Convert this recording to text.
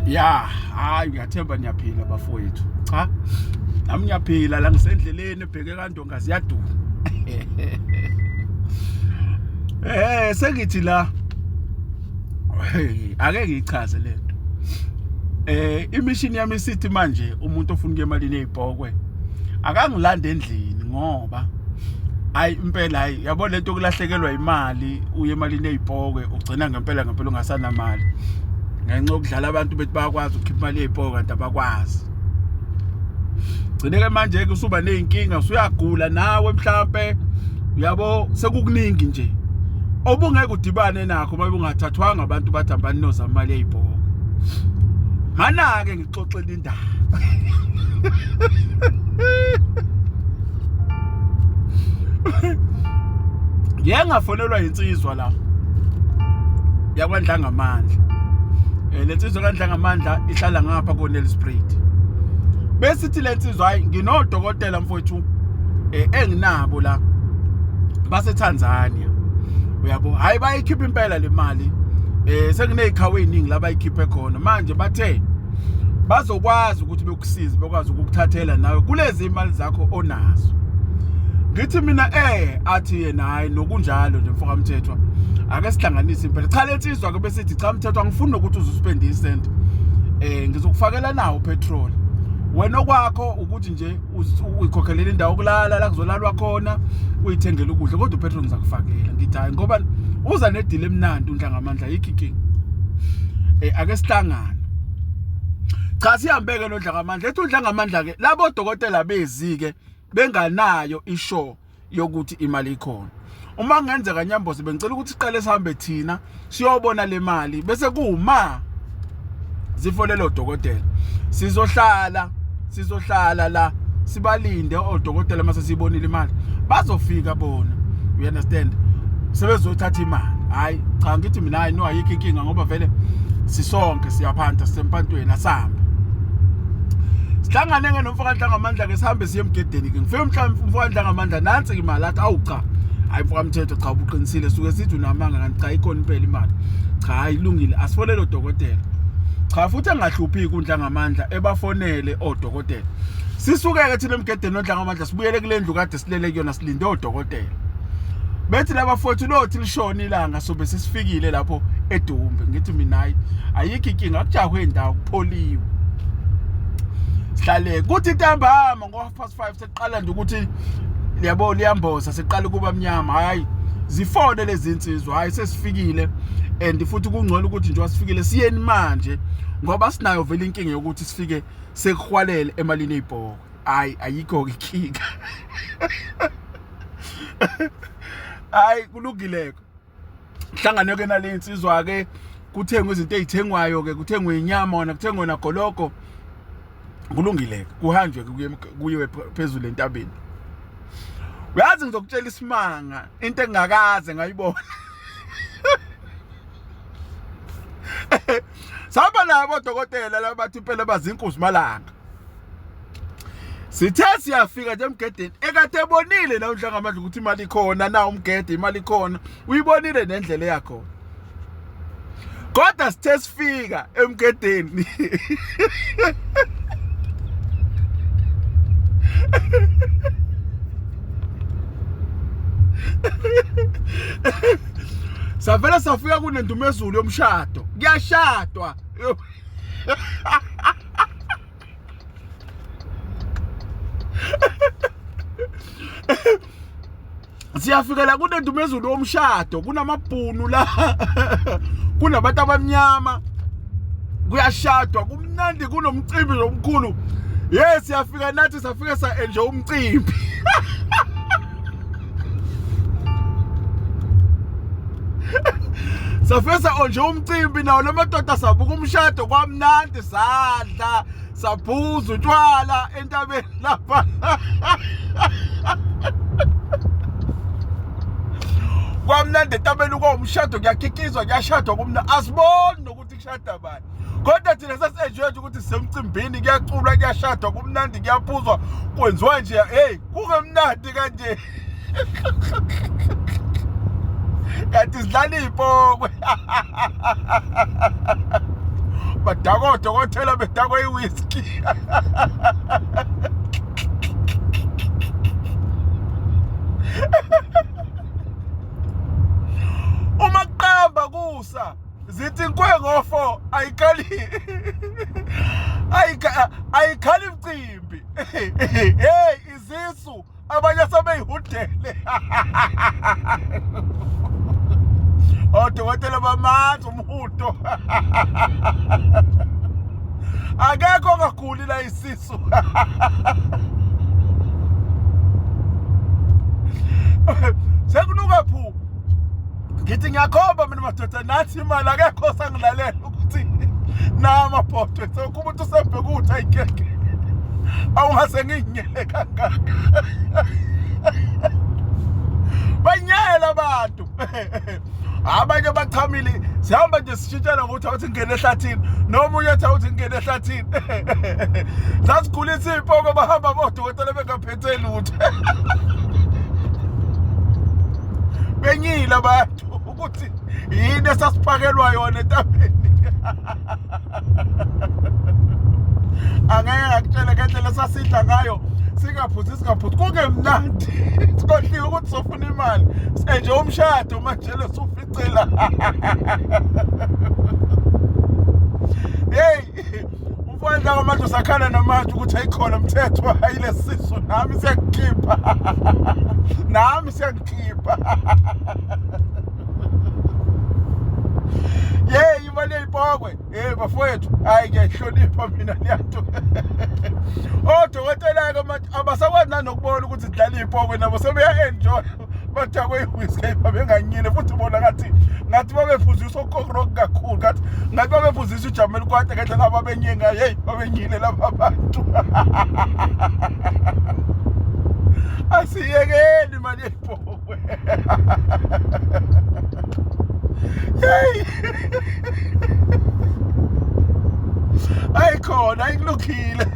Ya, hayi ngiyathemba niyaphila bafowethu. Cha. Nami ngiyaphila la ngisendleleni ebheke kaNdonga ziyaduma. Sengithi la hey ake ngiyichaze lento. Imishini yami isithi manje umuntu ofuna ukuya emalini ezibhokwe akangilanda endlini ngoba ayi impela hayi yabo lento yokulahlekelwa imali uye emalini eyipokwe ugcina ngempela ngempela ungasanamali ngenxa yokudlala abantu bethi bayakwazi ukukhipha imali eyipokwe kanti abakwazi gcineke manje ke usuba nezinkinga usuyagula nawe mhlambe uyabo sekukuningi nje obungeke udibane nakho uma bungathathwanga abantu bathi hambani nozama imali eyipokwe mana-ke ngixoxela indaba Ngeke ngafonelwa insizwa la yakwaNdlangamandla. Le nsizwa kaNdlangamandla ihlala ngapha koNelspruit. Besithi le nsizwa hayi nginodokotela mfowethu enginabo la base Tanzania. Uyabo hayi bayikhipha impela le mali. Sekunezikhawu eziningi la bayikhiphe khona. Manje bathe bazokwazi ukuthi bekusize bekwazi ukukuthathela nawe kulezi imali zakho onazo ngithi mina athi yena hayi nokunjalo nje mfoka Mthethwa ake sihlanganise impela cha lensizwa ke besithi cha Mthethwa angifuni nokuthi uzuspend isent ngizokufakela nawo petrol wena okwakho ukuthi nje uyikhokhelela indawo okulala la kuzolalwa khona uyithengele ukudla kodwa upetrol ngizakufakela ngithi hayi ngoba uza nedile emnandi uNdlangamandla yikho inkinga ake sihlangane cha sihambeke noDlangamandla ethi uDlangamandla ke labo dokotela bezi ke benganayo ishow yokuthi imali ikhona uma kungenzeka Nyambose bengicela ukuthi siqale sihambe thina siyobona le mali bese kuwuma zifonele odokotela sizohlala la sibalinde odokotela mase siyibonile imali bazofika bona you understand sebezothatha imali hayi cha ngithi mina hayi no ayikho inkinga ngoba vele sisonke siyaphanta sisempantweni asambe sihlangane ke nomfoka Nhlangamandla ke sihambe siye emgedeni ke ngifike mhlawumbe umfoka Nhlangamandla nansi imali athi awu cha hayi mfoka Mthetho cha ubuqinisile suke sithi unamanga kanti cha ikhona impela imali cha hayi ilungile asifonele odokotela cha futhi engahluphiki uNhlangamandla ebafonele odokotela sisuke ke thina emgedeni noNhlangamandla sibuyele kule ndlu kade silele kuyona silinde odokotela bethi laba fowethu lothi lishona ilanga sobe sesifikile lapho eDumbe ngithi mina hayi ayikho inkinga akujahwe indawo kupholiwe sihlale kuthi ntambama ngo half past 5 seqala nje ukuthi yabo liyamboza seqala kuba mnyama hayi zifone lezi insizwa hayi sesifikile and futhi kungcono ukuthi nje wasifikile siyeni manje ngoba sinayo vele inkinga yokuthi sifike sekuhwalele emalini eyibhoko hayi ayikho ke inkinga hayi kulungile hlangane ke nale insizwa ke kuthengwe izinto ezithengwayo ke kuthengwe inyama wona kuthengwe nagologo kulungile kuhanjwe kuyiwe phezulu entabeni uyazi ngizokutshela isimanga into engingakaze ngayibona sahamba nabo odokotela laba bathi impela bazinkuzi malanga sithe siyafika nje emgedeni ekade ebonile na uNhlangamandla ukuthi imali ikhona na umgede imali ikhona uyibonile nendlela eyakhona kodwa sithe sifika emgedeni savele safika kunendumezulu yomshado kuyashadwa siyafika la kunendumezulu womshado kunamabhunu la kunabantu abamnyama kuyashadwa kumnandi kunomcimbi omkhulu yes siyafika nathi safika sa enjoy umcimbi safesa onje umcimbi nawo lamadoda sabuka umshado kwamnandi sadla saphuza utshwala entabeni lapha kwamnandi entabeni kwawumshado kuyakikizwa kuyashadwa kumna asiboni nokuthi kushada bani kodwa thina sasi-enjoy nje ukuthi sisemcimbini kuyaculwa kuyashadwa kumnandi kuyaphuzwa kwenziwa nje hey kungemnandi kanje kanti sidlala iy'pokwe Badakwa odokotela bedakwa iwhisky. Uma kuqamba kusa zithi nkwe ngo-4 ayikhali ayikhali imcimbi. Hey izisu abanye sebeyihudele. Odokotela bamanzi umhudo. Akekho ongaguli la isisu. Sekunuka phu. Ngithi ngiyakhomba mina madoda nathi imali akekho sangilalela ukuthi namabhodwe sekho umuntu usebheka ukuthi ayikeke. Awungase nginyele kangaka. Banyela abantu. Abanye bachamile sihamba nje sishintshana ngokuthi awuthi ngene ehlathini nomunye athi awuthi ngene ehlathini. Sasikhulisa iy'poko bahamba bodokotela bengaphethe lutho. Benyile abantu ukuthi yini esasiphakelwa yona entabeni. Angeke ngakutshela ngendlela esasidla ngayo singaphuzi singaphuzi kungemnandi sikhohliwe ukuthi sofuna imali senje umshado manje lesuficela. Hey umfowethu kwamanje usakhala namanje ukuthi ayikhona umthetho ayilesisu nami siyakukhipha nami siyakukhipha. Yey imali yeyipokwe hey bafowethu hayi ngiyayihlonipha mina leyanto. Odokotela-ke manje abasakwazi nanokubona ukuthi sidlala iy'pokwe nabo sebeya-enjoy badakwe i-whisky babenganyile futhi bona ngathi ngathi babephuziswa ukokrok kakhulu ngathi ngathi babephuziswa ijamel kwate ngendlela ababenye ngayo. Hey babenyile laba bantu. Asiyekeni imali yey'pokwe. Hey ayikhona ayikulukhile.